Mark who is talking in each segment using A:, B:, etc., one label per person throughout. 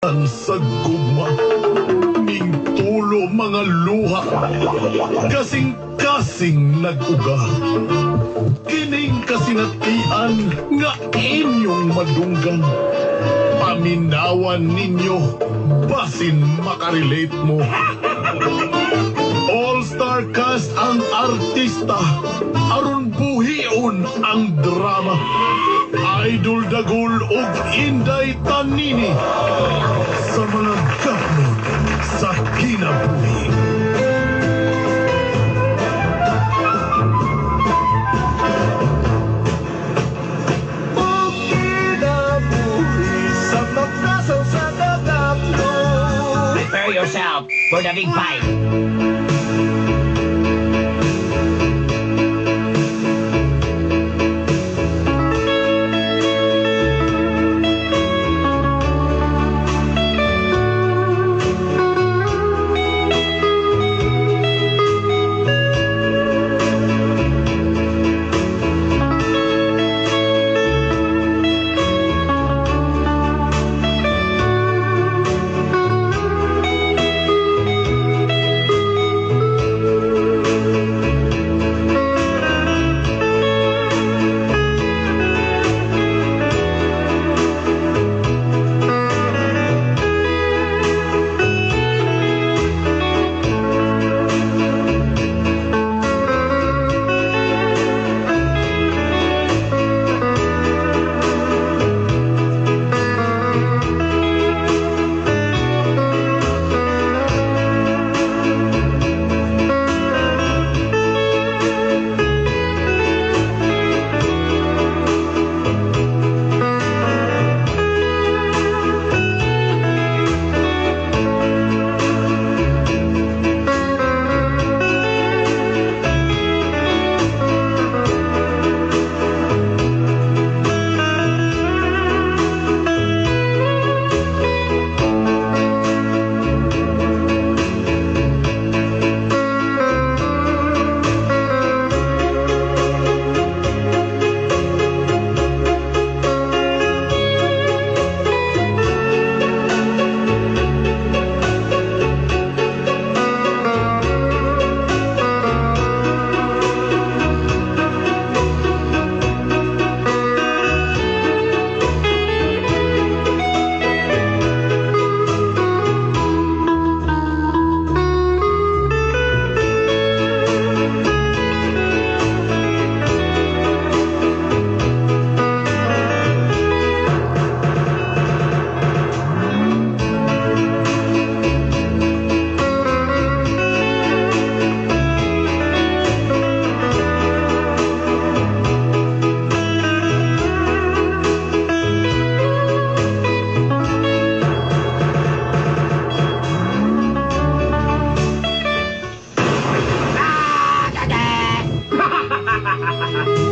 A: Sa gugma. Ning tulo mga luha. Kasing-kasing nag-uga. Kining kasinatian nga inyong madunggan. Paminawan ninyo, basin makarelate mo. All-star cast ang artista, aron buhion ang drama. Idol Dagul ug Inday Tanini sa mga gapnon sa kinabuhi.
B: Kinabuhi sa makasaw sa kagapno.
C: Prepare yourself for the big fight.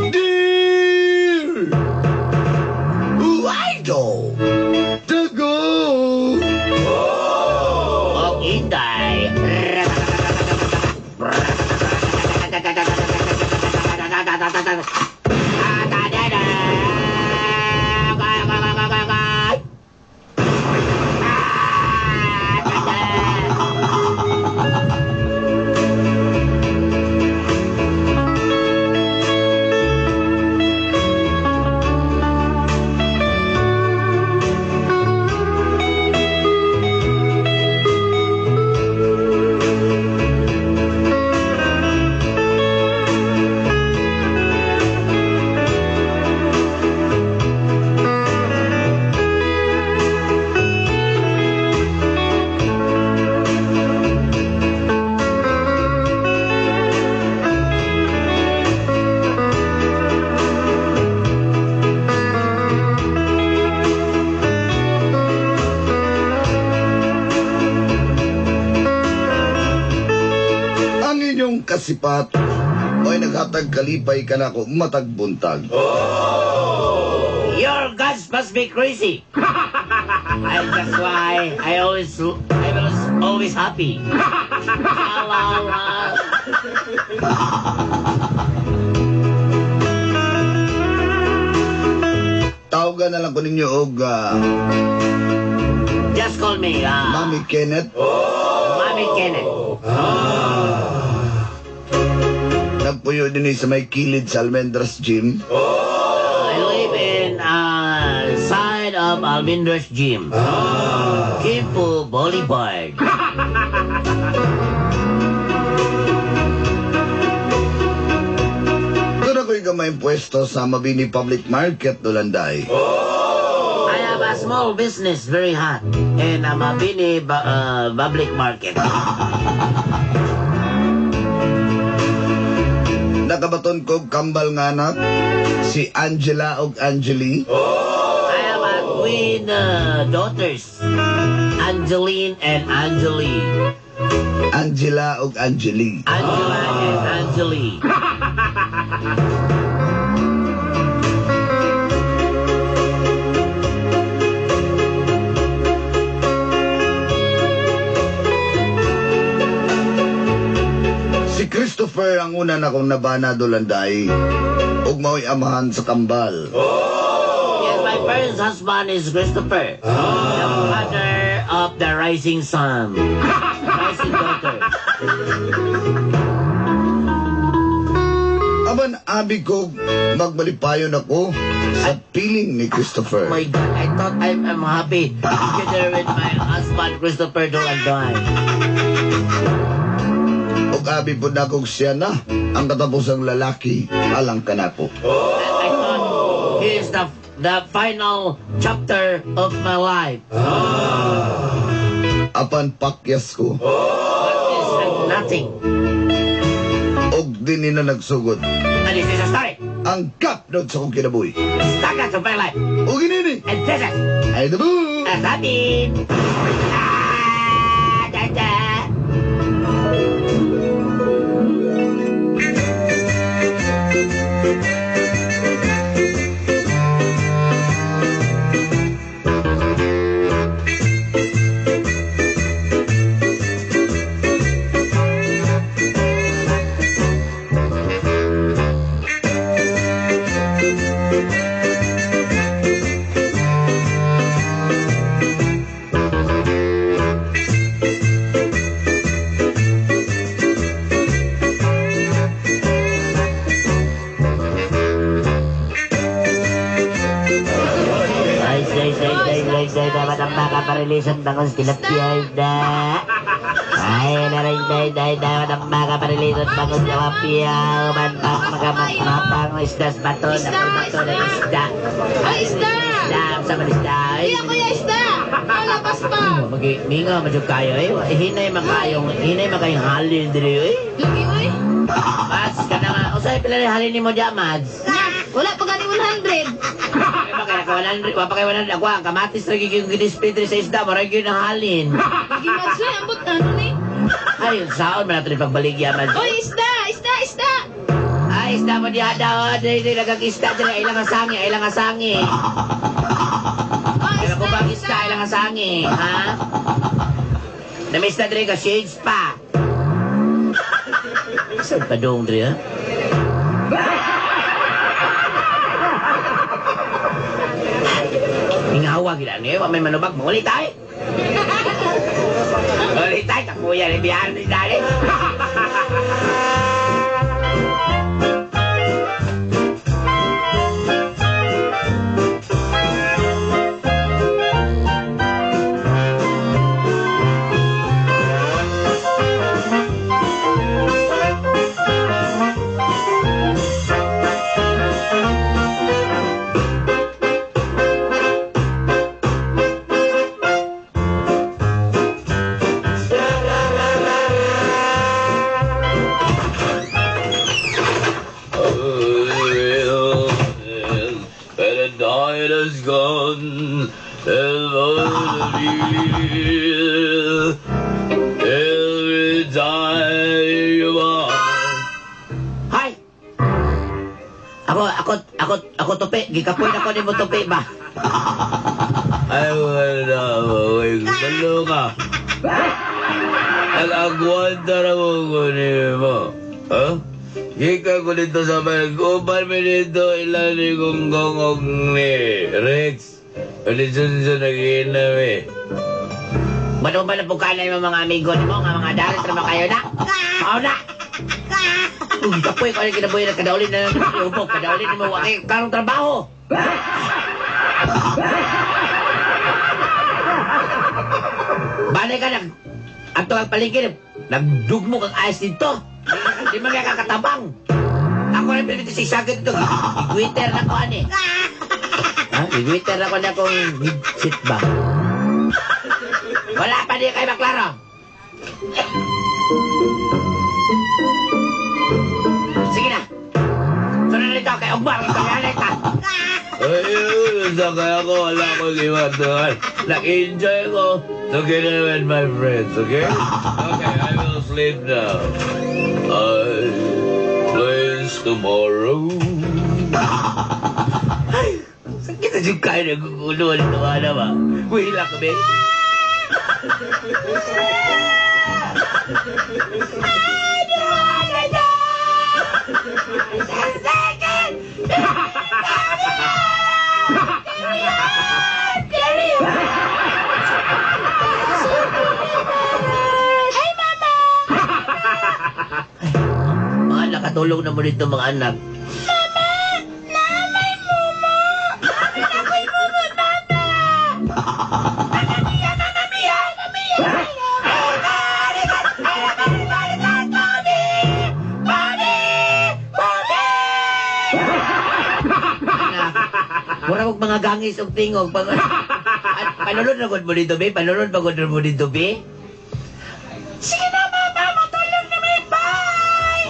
B: Dear Idol Dagul.
C: Og Inday.
B: Ang inyong kasipat ay naghatag kalipay kanako matag buntag.
C: Your guts must be crazy. That's why I was always happy. La, la, la.
B: Tawagan na lang ko ninyo og
C: Just call me
D: Mami Kenneth.
C: Mami Kenneth.
D: Nagpuyo din sa may kilid sa Almendras Gym.
C: I live in side of Almendras Gym. Kimpo Boulevard.
D: Doon ako'y gamay pwesto sa Mabini Public Market, Dulanday.
C: I have a small business, very hot, in Mabini Public Market.
D: Nakabaton ko kambal nga anak, si Angela og Angeli.
C: I have a twin daughters, Angeline and Angeli.
D: Angela og Angeli.
C: Angela and Angeli.
D: Si Christopher ang una na kong nabana, Dulanday. Ug mao'y amahan sa kambal.
C: Yes, my first husband is Christopher, the father of the rising sun, rising daughter.
D: Aban abi ko magmalipayon ako sa piling ni Christopher.
C: Oh my God, I thought I'm happy together with my husband Christopher Dulanday.
D: Ug abi pud nakong siya na ang katapusang lalaki alang kanako.
C: I thought he is the final chapter of my life.
D: Apan pakyas ko.
C: But it's like nothing.
D: Og dinhi na nagsugod
C: And this is a story.
D: ang kapnod sa akong kinabuhi.
C: Stuck of my life.
D: Ug inini
C: And this is
D: ay dabo.
C: Sabi. Ah, da, da. Ay, say, say, say, say, say, dapat ang makaparilisan bangos tilapia na. Ay, naray, day, day, dapat ang makaparilisan bangos tilapia. Manpak, makamatmapang, isdas, bato,
E: Isda,
C: bato, na isda.
E: Ay, isda!
C: Isda, sa man isda. Ay,
E: Kuya, kuya, isda! Palabas pa!
C: Magi, minga, madyo kayo, eh. Hinay makayong, hinay makayong halin diri, eh.
E: Lagi, uy!
C: Mads, ka na nga. Usay, pila na halin ni mo dya, Mads?
E: Na, wala pa gani 100.
C: Ay, baka naka 100, wa pa kay 100. Ako, ang kamatis lagi yung gidisplay diri sa isda, maray yun ang halin.
E: Lagi, Mads, uy, ambot ano ni?
C: Ay, saon man nato ni pagbaligya, Mads.
E: Uy, isda! Isda, isda!
C: Ay, isda mo diha daw. Dili, dili, nagag isda dili. Ay, lang ang sangi, ay lang ang sangi.
E: Oh,
C: Ay,
E: isda,
C: ako bang isda, ay lang ang sangi, ha? Namiss na dili ka, shades pa. Saan pa dong dili, ha? Ingawa gila niyo, may manubag, mangulit tayo. Ulit tayo, kakuya ni biyahan ni dali.
F: Has gone. Every time you are.
C: Hay! Ako tupi. Gikapoy na ko ni mo tupi ba?
F: Ay, wala. Balo ka. Nag-agwanta na mo ko ni mo. Ha? Gikan ko dito sa mag-uban mi dito ilan ni Gonggong og ni Rex. Ulit sa nag-iinam eh.
C: Bano ba na po ka na yung mga amigo nimo nga mga darit ra ba kayo na? Mao na. Uy, kapoy ko ang kinabuhi na kadaulin na lang ubok, kadaulin mo wa kay karong trabaho. Balay ka nag ato ang palengke nagdugmok ang ayos dito. Di man kaya kakatabang. Ako rin piniti sa sakit dito. Igwiter na ko ani. Ha? Igwiter na ko na akong sit ba. Wala pa di kayo maklaro. Sige na. Sunod nito kay Ugmar. Ito ka.
F: Ayun, sa kaya ko, wala akong iwatuan. Nag-enjoy ko together with my friends, okay? Okay, I will sleep now. I place tomorrow.
C: Ay, sakit na yung kaya nagkukulo. Ano na ba? Wihila kami.
E: Hi, Mama!
C: Mga nakatulog na mo dito mga anak.
E: Mama! Naamay momo! Amin ako'y momo, Mama! Mama mia! Mama mia! Mama mia!
C: Anak, mura kog mga gangis og tingog. Pag, at panulod na gud mo dito, be? Panulod ba gud mo dito, be?
E: Sige na, Mama! Matulog na may bye!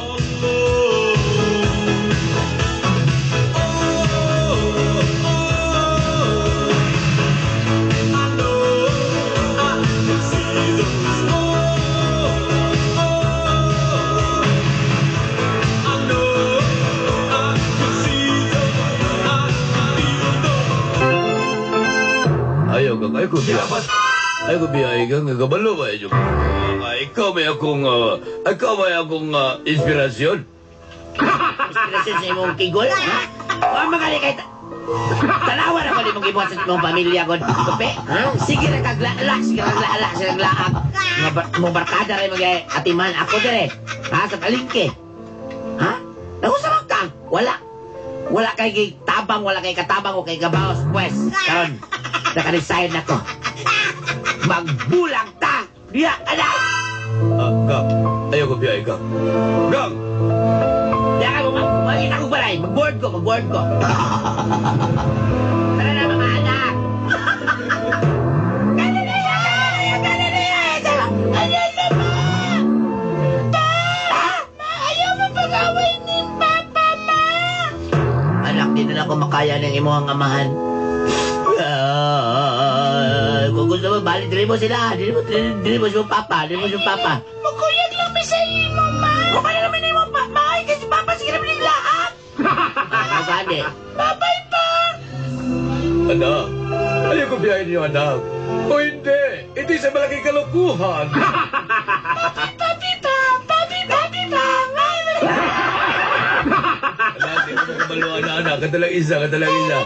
F: Ayaw ka, ayaw ko biya. Ayaw ko biya, ikaw nga kabalo ba? Ayaw ka. Ikaw may akong, ikaw may akong inspirasyon.
C: Inspirasyon sa imong kigol, ha? O mga kay Tanawa na ko ni mong gibuhat sa imong pamilya god. Tupi, ha? Sige ra kag laala, sige ra laala, sige ra laak. Mga mong barkada ra mga atiman ako dire. Ha, sa palengke. Ha? Nagusa man ka? Wala. Wala kay tabang, wala kay katabang, wala kay gabaos, pues. Karon, naka-resign ako. Magbulang ta! Diya ka na!
F: Gang, ayaw ko biya, ikaw. Gang!
C: Diya ka mo, makita ko balay. Mag-board ko, mag-board ko. Tara na mga anak!
E: Ma, ayaw mo pag-away ni Papa, Ma!
C: Anak, di na ako makaya ng imong amahan. Kung gusto mo, bali, dili mo sila. Dili mo, dili, mo si papa. Dili mo si papa.
E: Mukuyag lang mi sa imo, Ma!
C: Kung ano naman imong papa, ay, kasi papa, sige naman yung lahat. Ano gani?
E: Bye-bye, Pa!
F: Anak, ayaw ko biyahin niyo, anak. O hindi, hindi sa malaking kalokohan.
E: Papi, pa! Papi, papi, pa!
F: Anak, di mo kabalo, anak, anak. Katalang isa, katalang isa.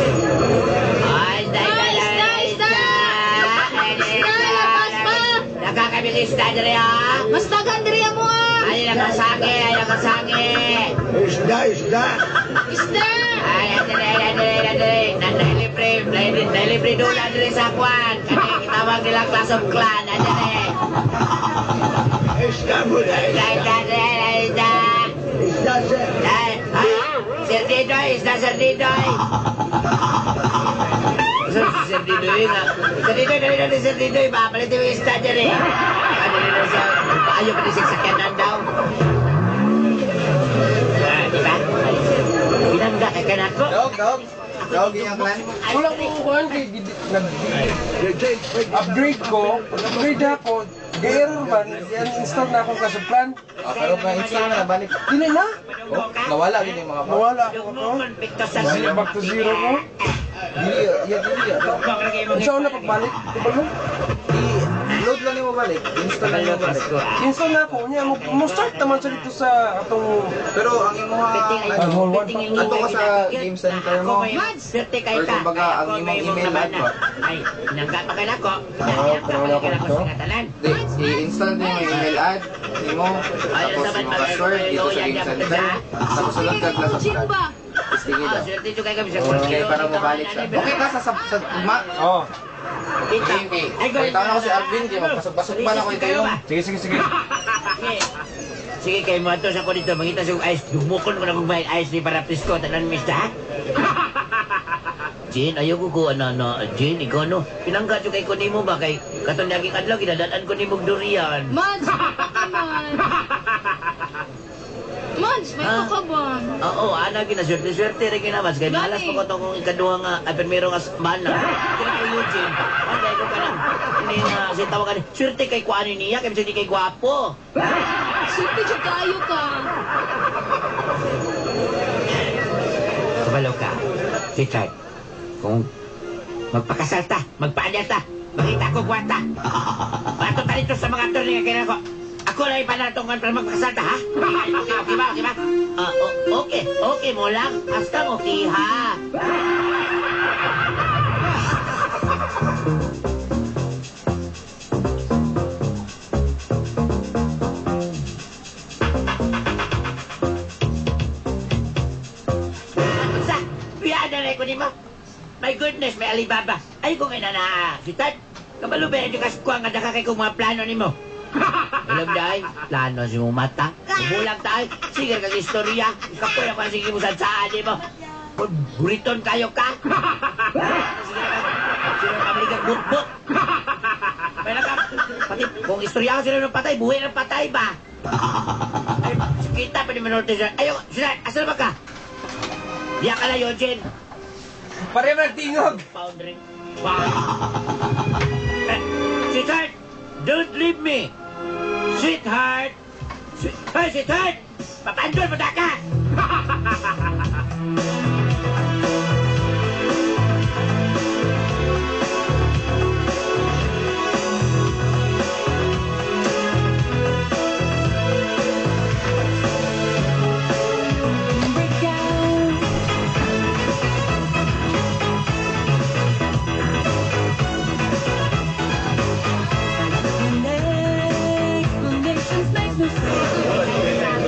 C: Ay, day,
E: Ah,
C: day,
E: isda,
C: day,
E: isda! Isda, labas, ma!
C: Nagkakaming isda diri, ha?
E: Mas daghan diri mo, ah!
C: Ay, nakasangi, ay, nakasangi.
D: Isda, isda.
E: Isda!
C: Ay, adere, adere, adere. Nailibre, nailibre dula diri sa kwan. Kani gitawag nila Clash of Clan, adere.
D: Isda mo na,
C: Isda,
D: isda.
C: isda, isda, isda.
D: Isda, sir.
C: Ay, ay, Sir Didoy, isda, Sir Didoy. Asa si Sir Didoy nga. Sir Didoy, dali na ni Sir Didoy. Mapalit yung isda dyan eh. Ano na siya. Paayo pa ni siya sakyanan daw. Ah, di ba? Ay, sir. Pinangga kay kanako.
B: Dog, dog. Dog, yung clan.
G: Wala ko kuhan kay nag upgrade ko, pag-upgrade ako, ga-error man, yan install na akong kasuplan.
B: Ah, pero pa-install na, balik.
G: Dili na,
B: Oh, nawala gid yung mga pa.
G: nawala ako ko. Balik back to zero ko.
B: Dili, ya dili. Ya.
G: Unsa na pagbalik? Kabalo?
B: I-load lang nimo balik. Install lang nimo balik.
G: Install na ako niya, mo start naman sa dito sa atong
B: Pero ang imuha ano, ato ka sa game center mo.
C: Swerte kay
B: Or
C: ka.
B: kumbaga, ang imong email ad ba?
C: Ay, pinangga pa kanako.
G: Oo, pero wala ko dito.
B: Di, i-install nimo yung email ad nimo, tapos imong password dito sa game center. Tapos sulod ka class of
E: Gym
B: clan.
E: ba?
B: Istingi
C: Ah,
B: daw.
C: swerte jud kay kami sa
B: Okay, para mabalik siya. Okay ka sa ugma.
G: Oh.
B: Okay, okay. Pakita na ko si Alvin, kay magpasok-pasok pa na ko ito yung.
G: Sige, sige, sige.
C: Sige. Sige, kay mo ato sa ko dito. Mangita sa ice. Dumukon ko na kung may ice ni para presko. Tanan mista, ha? Jane, ayaw ko ko, ano, ano, Jane, ikaw, no? Pinangga jud kay ko nimo ba? Kay katong naging adlaw, ginadalan ko nimo og durian.
E: Mads, may ka man. Mads, may
C: Ah.
E: ka ba?
C: Oo, ana gina swerte swerte rin kina mas kay malas pa ko tong kung ikaduha nga ay primero nga mana. Kaya kay Eugene, panday ko kanang ini nga si tawagan swerte kay kuan niya kay bisag di kay gwapo.
E: Swerte jud kaayo ka.
C: Kabalo ka. Richard, kung magpakasal ta, magpaanyal ta, makita ko kwarta. Bato ta dito sa mga attorney nga kailangan ko. Ako na ipanatungan para magpakasal ta, ha? Okay, okay ba? Okay ba? Ah, okay, okay mo lang. Hasta okay, ha? Sa, piyada na ko nimo. My goodness, may Alibaba. Ay, kung ina na, si Tad. Kabalo ba yung kaskuha nga daka kay kong mga plano nimo? Alam dahil, plano si mong mata. Umulang tayo. Sige kag istorya. Kapoy ako na sige mo saan nimo. Buriton kayo ka. Sige ka. Sino ka kag butbut. May naka, pati kung istorya ko sila ng patay, buhay ng patay ba? Ay, kita pa ni Manorte siya. Ayaw, sila, asan ba ka? Diya ka na, Eugene.
G: Pare tingog.
C: Pound ring. Wow. Eh, sweetheart, don't leave me. Sweetheart. Sweet, hey, sweetheart. Papandol mo na ka.
E: Explanations make no sense.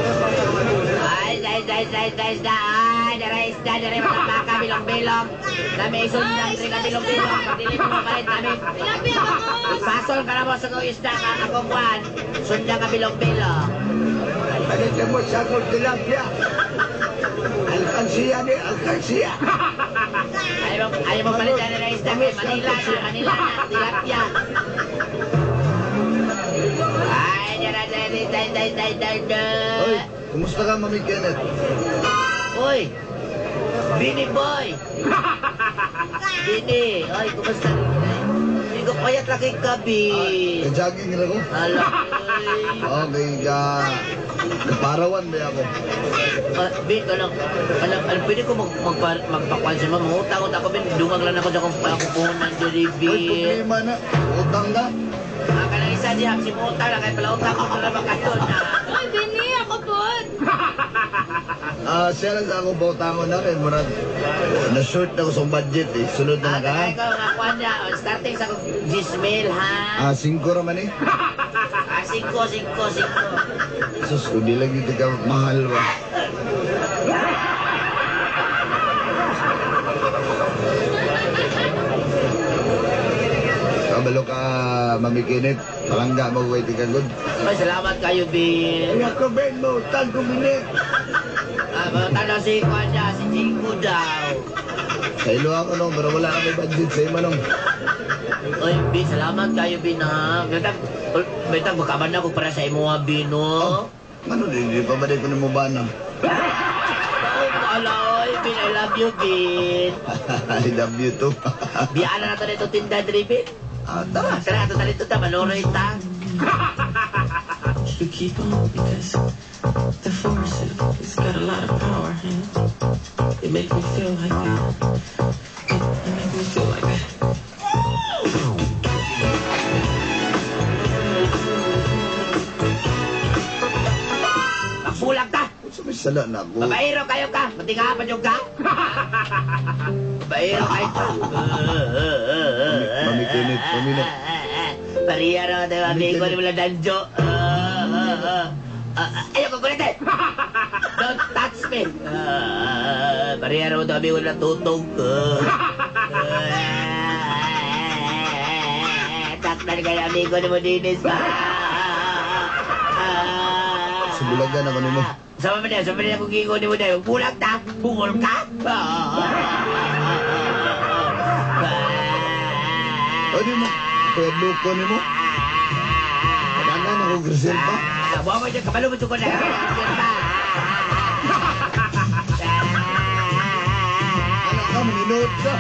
C: Ay, ay, ay, ay, ay, ay, ay, daray, isda, daray, matambaka, bilong-bilong. Nami isundang, rin na bilong-bilong. Dili mo mapalit namin.
E: Tilapia bangos!
C: Pasol ka na mo sa kong isda ka akong kwan. Sundang ka bilong-bilong.
D: Palitan mo sa akong tilapia. Alkansiya ni alkansiya.
C: Ayaw mo palitan na ng isda kay Manila na, Manila na, tilapia. Ay, daray, daray, daray, daray, daray, daray,
D: Hoy,
C: daray.
D: kumusta ka, Mami Kenneth?
C: Uy, Bini boy. Bini, ay, kumusta? Hindi ko payat laki ka, Bin.
D: Ka-jogging na ko.
C: Ala, uy.
D: Okay, ka... Kaparawan ba ako?
C: Ah, Bin, kanang, kanang, ano, pwede ko magpakwan sa mga mangutang ako, Bin. Dumag lang ako sa akong puhunan diri,
D: Hoy,
C: Bin.
D: problema na. Utang na.
C: Ah, kanang isa diha, si mutang lang, kay pala utang ko pala makaton na.
E: Uy, Bini, ako pod.
D: Ah, siya lang sa akong bautangon na kay murag na-short na ko sa budget eh. Sunod na
C: Ah,
D: na ka.
C: kaya ko nga kwan niya, oh, starting sa akong Gismail, ha?
D: Ah, 5 ra man eh.
C: Ah, 5, 5, 5.
D: Sus, kung di lang dito ka mahal ba. Kabalo Kabalo ka, Mami Kenneth. Palangga mo, wait ka good.
C: Ay, salamat kayo, Bin.
D: Ako, Ben mo, tag ko minit.
C: Ah, tanaw si Kwan niya, si Jingo daw.
D: Sa ilo ako, no, pero wala kami budget sa ima, no.
C: Oy, Bin, salamat kayo, Bin, ha. Bitag, bitag, magkaman na ko para sa imo, ha, Bin, no?
D: Ano, di pa ba di ko na mo ba na?
C: Oh, ala, oy, Bin, I love you, Bin.
D: I love you too.
C: Biyaan na nato nito tinda, diri, Bin.
D: Ah, tara.
C: Tara, ato na dito ta, manuroy ta.
H: You keep on because the force it's got a lot of power and it makes me feel like it makes me feel like
C: Magsulag ka!
D: Sa may sala na ako.
C: Babaero kayo ka! Matinga pa ka! Babaero kayo ka!
D: Mami Kenneth, mami na.
C: Pariya raw, di ba? Amigo ni Mula Danjo. Ayoko kulitin! Don't touch me! Pariya raw, ito amigo na tutog. Takdan kayo amigo ni Modinis.
D: Subulagan ako nimo.
C: Sama mo na, sama na kung gingo ni mo na. Bulag ta, bungol ka.
D: Ano mo? Pwede ko nimo. Kailangan ako Grisel pa.
C: Buwa mo dyan, kabalo mo dyan ko na.
D: Anak ka, maninood ka.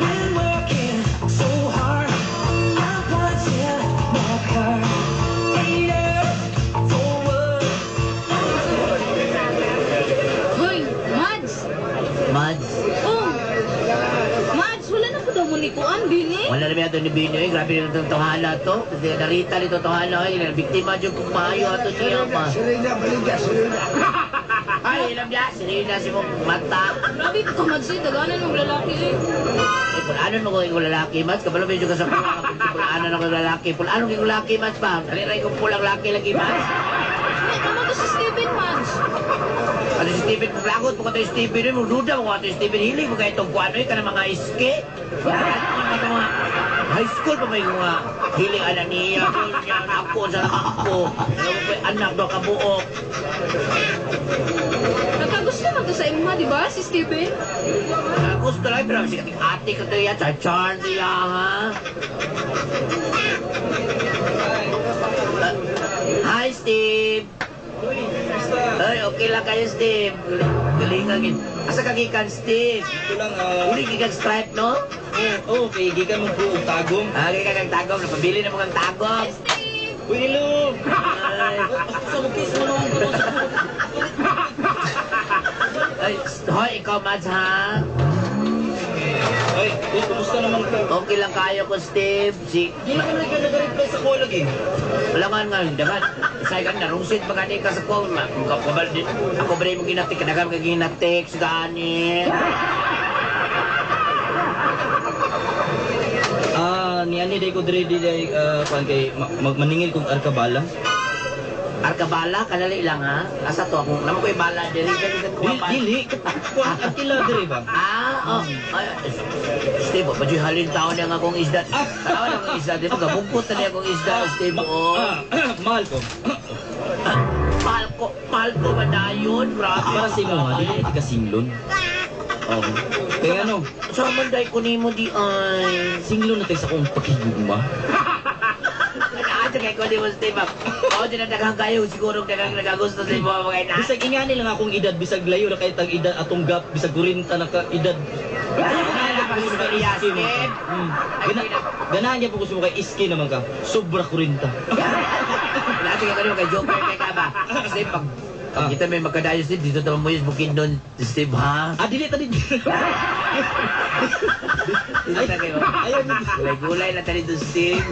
H: Been working so hard. I'm watching my car. Ain't up for what?
E: Hoy, Mads!
C: Mads,
E: Oh! Mads, wala na po daw mo ni Kuan, Bini.
C: wala na ato ni Bino eh. Grabe na itong tuhala to. Kasi narita nito tuhala eh. Biktima dyan kung maayo ato niya ma.
D: Serena, baligya, Serena.
C: Ay, ilam niya. Sirina si mong mata.
E: Grabe ka, Mads, eh. Daganan mong lalaki, eh.
C: Eh, pulanon mo ko yung lalaki, Mads. Kabalo medyo ka sa pula. Pulanon ako yung lalaki. Pulanon ko yung lalaki, Mads pa. Daliray kong pulang laki lagi, Mads.
E: Ay, tama to si Steven, Mads.
C: Ano si Steven? Paglagot mo ko ito Steven. Eh, Duda mo ko ito Steven. Hiling mo kayo itong kuano eh. Ka ng mga iske. Ano mga high school pa may mga hiling ana niya. Niya, ako sa ako. Ano ko anak do kabuok.
E: Nagkagusto man to sa imuha, di ba, si Steven?
C: Gusto lang, pero sikat ate ko to yan. Char-char niya, ha? Hi, Steve! Ay, okay lang kayo, Steve. Galing ang Asa ka gikan, Steve?
B: Ito lang, ah...
C: Uli gikan stripe, no?
B: Oo, kay gikan mong buong tagom.
C: Ah, gikan kang tagom. Napabili na mo kang tagom.
E: Hi, Steve!
B: Uy, hello!
C: Ay,
B: Sa mo kiss mo nung
C: ay, hoy, ikaw, Mads, ha?
B: Ay, uy, kumusta naman ka?
C: Okay lang kayo ko, Steve. Si...
B: Di na kami nag-reply sa call lagi.
C: Wala nga nga, dagan. Isay ka, narungsit pa gani ka sa kuwa. Kabal din. Ako ba rin mong ginatik? Kadagan ka ginatik, gani.
B: Ah, ni ani day ko diri di day kuan kay maningil kog arkabala.
C: Arkabala, kanali lang ha. Asa to akong, naman ko'y bala diri. Dili,
B: Dili, kuan arkila diri ba?
C: Ah, oh. Ay, Steve, ba halin taon niya nga akong isda. Taon akong isda. Di ba, gabungkot na niya akong isda, Steve. Oh.
B: Mahal ko.
C: Mahal ko ba na yun? Grabe.
B: Para sa imo ha, dili ka singlon. Oh. Kaya ano,
C: Sa man day ko nimo di ay.
B: singlon na tayo sa akong pakigugma.
C: Ano kay ko di mo Steve. Oh, di na daghang kayo siguro daghang nagagusto sa imo mga ina.
B: Bisag ingani lang akong edad, bisag layo na kay tag edad atong gap, bisag 40 na ka edad.
C: Steve.
B: Ganahan niya po gusto mo kay iski naman ka. Sobra 40.
C: Lahat kay ko kay Joker kay ka ba? Steve, pag pag kita may magkadayo Steve, dito naman mo yung Bukidnon, Steve, ha?
B: Ah, dili ta dito.
C: Dito na kayo.
B: Ayaw
C: Gulay-gulay na tayo dito, Steve.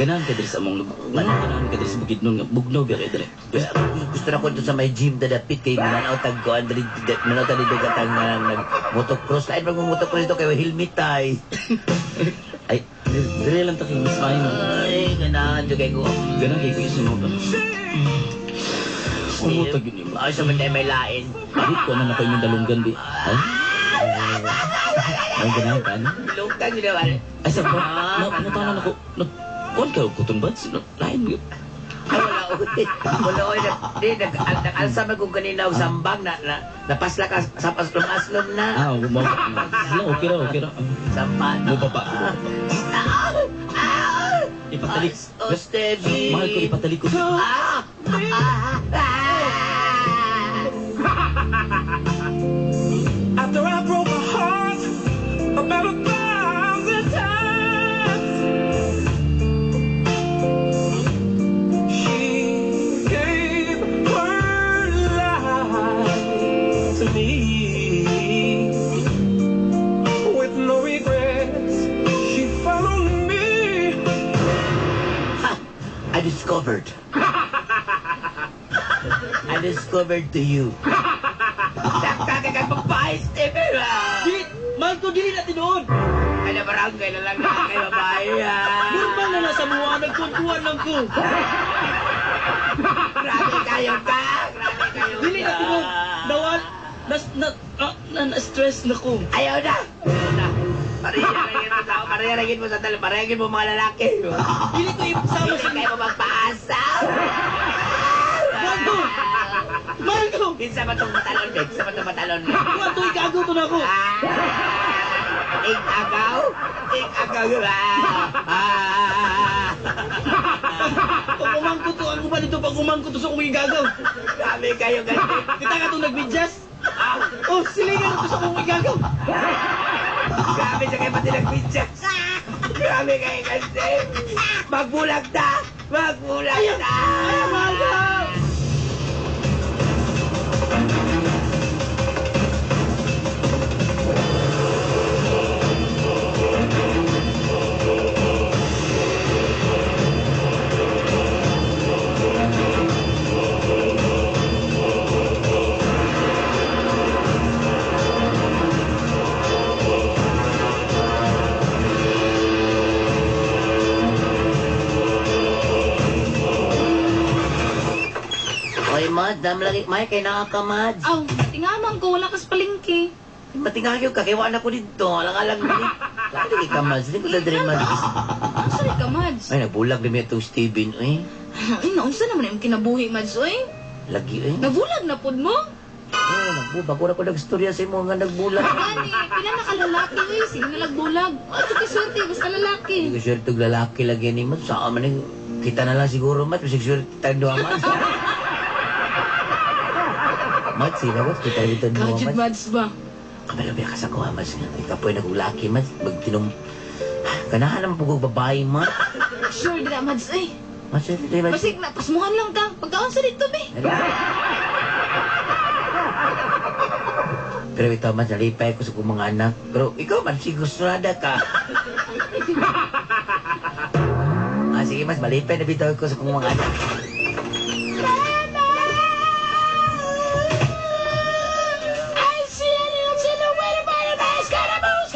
H: Ganahan ka diri sa among lugar. Ganahan ka diri sa Bukidnon nga bugnaw ba kay diri.
C: Gusto na ko dito sa may gym da dapit kay mananaw tag ko andre mananaw tag dito katang nag motocross. Lain pag motocross dito kay helmet tay.
H: Ay, diri lang ta kay mas maayo.
C: Ay, ganahan jud kay ko.
H: Ganahan kay ko isunod. Umutag yun mo.
C: Ay, sa man may lain.
H: Ay, ko na na kayo yung dalunggan di. Ay? Ay, ganahan ka, ano?
C: Lungtang yun naman.
H: Ay, sa ba? Natanan ako. Kuan ka, cotton buds? Lain.
C: Ay, wala, uy. Wala, uy. Di, nag-alsa man kung kanina og sambang na, napasla ka sa paslom-aslom na.
H: Ah, sila, okay ra, okay ra.
C: Sampa.
H: Mo pa. Ipatalik.
C: Oh, Stevie.
H: Mahal ko, ipatalik ko.
C: Ah! Ah! Ah!
G: After I broke my heart about 1,000 times, she gave her life to me with no regrets. She followed me.
C: I discovered. I discovered to you. Sakta ka kang babae, Steven!
H: Dili, mahal ko, dili na tinuod.
C: Ay, na barangay na lang na kay babae, ah.
H: Normal na na sa buwan, nagkuntuan lang ko.
C: Grabe kayo ka! Grabe kayo
H: Dili na
C: ka!
H: tinuod. Nawal, na-stress na ko.
C: Ayaw na! Ayaw na! Parehagin mo sa parehagin mo sa tal, parehagin mo mga lalaki.
H: Dili ko ipasama
C: Dili
H: sa
C: kayo mo magpaasa.
H: Mahal ko! Mahal ko!
C: Kinsa ba tong matalon, babe? Kinsa ba tong matalon?
H: Kuwan to, ikago to na ako.
C: Ah! Ig-agaw? Ig-agaw. Ah!
H: Pag umangko to, ang uban dito, pag umangko to sa akong igagaw.
C: Grabe kayo ganti.
H: Kita ka itong nagbidyas. Oh, silingan ito sa akong igagaw.
C: Grabe siya kayo pati nagbidyas. Grabe kayo ganti. Magbulag ta! Magbulag ta!
H: Ay, mahal ko!
C: Oy, Mad, dam lagi. May kay nakakamad.
E: Aw, matingaman ko, wala kas palengke.
C: Matingagyo ka, kay wala ko dito. Alang-alang dili. Lagi ka, Mads. Hindi ko na diri, Mads.
E: Asa rin ka, Mads?
C: Ay, nagbulag din itong Steven, uy.
E: Ay, naunsa naman yung kinabuhi, Mads, oy.
C: Lagi, uy.
E: Nabulag na pod mo.
C: Oh, nagbulag. Wala ko nagstorya sa imo nga nagbulag.
E: Gani, pila na ka lalaki, oy. Sige nga nagbulag. Ato kay swerte, basta lalaki.
C: Hindi ko swerte og lalaki lagi ni Mads. Saan man yung kita na lang siguro, Mads. Bisig swerte tayong duha, Mads. Mads, sila ko. Kita dito duha,
E: Kajud,
C: Mads.
E: Mads ba?
C: Kabalo ba ka sa kuha, Mads? Ikaw po yung nagulaki, Mads. Magtinom. Ganahan naman po kong babae, Mads.
E: Sure, di na, Mads, oy.
C: Mads, di, Mads.
E: Basig na, pasmuhan lang ka. Pagkaon sa dito, be.
C: Pero ito, Mads, nalipay ko sa kong mga anak. Pero ikaw, man, sigurado ka. Ah, sige, mas malipay na bitaw ko sa kong mga anak.
E: I see a little silhouette by the mask and a moose.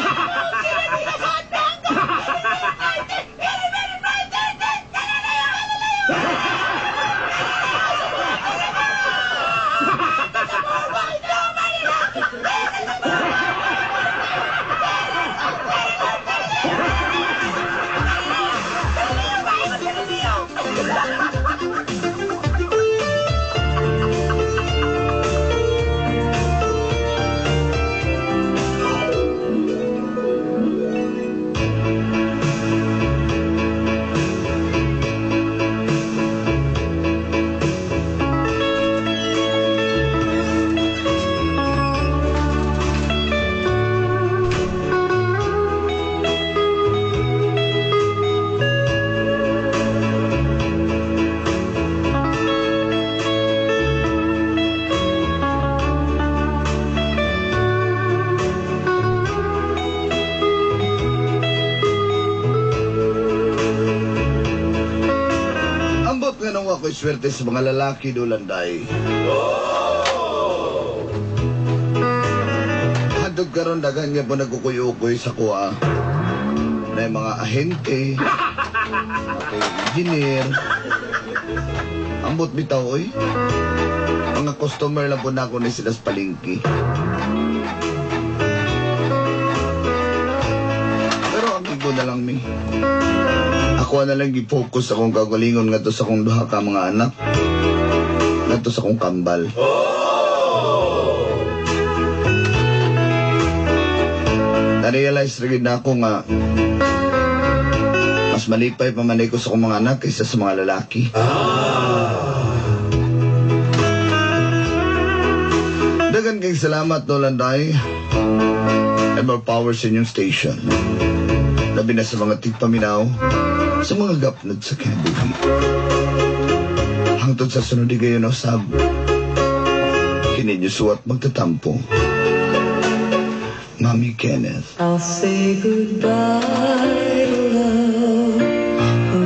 D: ko'y swerte sa mga lalaki, Dolanday. Hantod karon daghan nga po nagkukuy-ukoy sa kuha na yung mga ahente, mga engineer, ambot bitaw oy. Mga customer lang po na ako ni sila sa palengke. Pero ang ko na lang mi. Ako na lang gi-focus akong kagalingon ngadto sa akong duha ka mga anak. Ngadto sa akong kambal. Na-realize rin na ako nga mas malipay pa man ko sa akong mga anak kaysa sa mga lalaki. Dagan kay salamat, Nolanday. And more power sa inyong station. Labi na sa mga tigpaminaw, sa mga gapnod sa kinabuhi. Hangtod sa sunod di kayo usab. Kini inyo suwat magtatampo. Mami Kenneth.
H: I'll say goodbye.